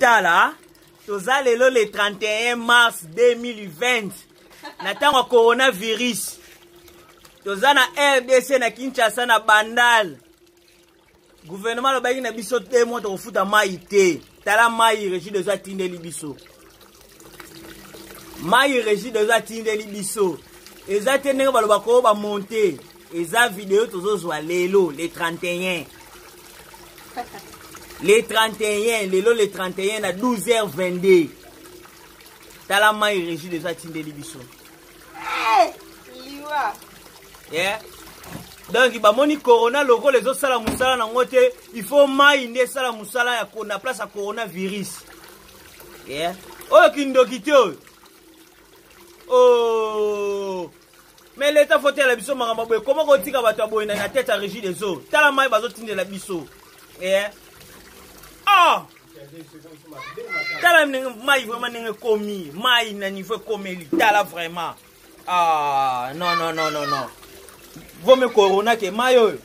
Botala, toza lelo le 31 mars 2020 na ntango ya coronavirus. Toza na RDC na Kinshasa na Bandal. Gouvernement alobaki na biso te mois tokofuta mai te. Tala mai Regideso atindeli biso. Mai Regideso atindeli biso. Eza te ndenge balobaka oyo bamonte. Eza video tozozwa lelo le 31. Le 31, lelo le 31 na 12h22. Tala mai Regideso atindeli biso. Hey, liwa. Yeah. Donc bamoni corona lokola ezosala mosala nango te, il faut mai nde esala mosala ya na place ya coronavirus. Yeah. Oyo kindoki te oyo. Oh. Mais l'État faut tela biso makambo boye. Comment kotika bato ya boye na tête ya régie des eaux? Tala mai bazotindela biso. Yeah. Ah! Tala ndenge mai vraiment ndenge ekomi. Mai na niveau ekomeli. Tala vraiment. Ah, non, non, non, non, non. Vaut mieux corona que mai oyo.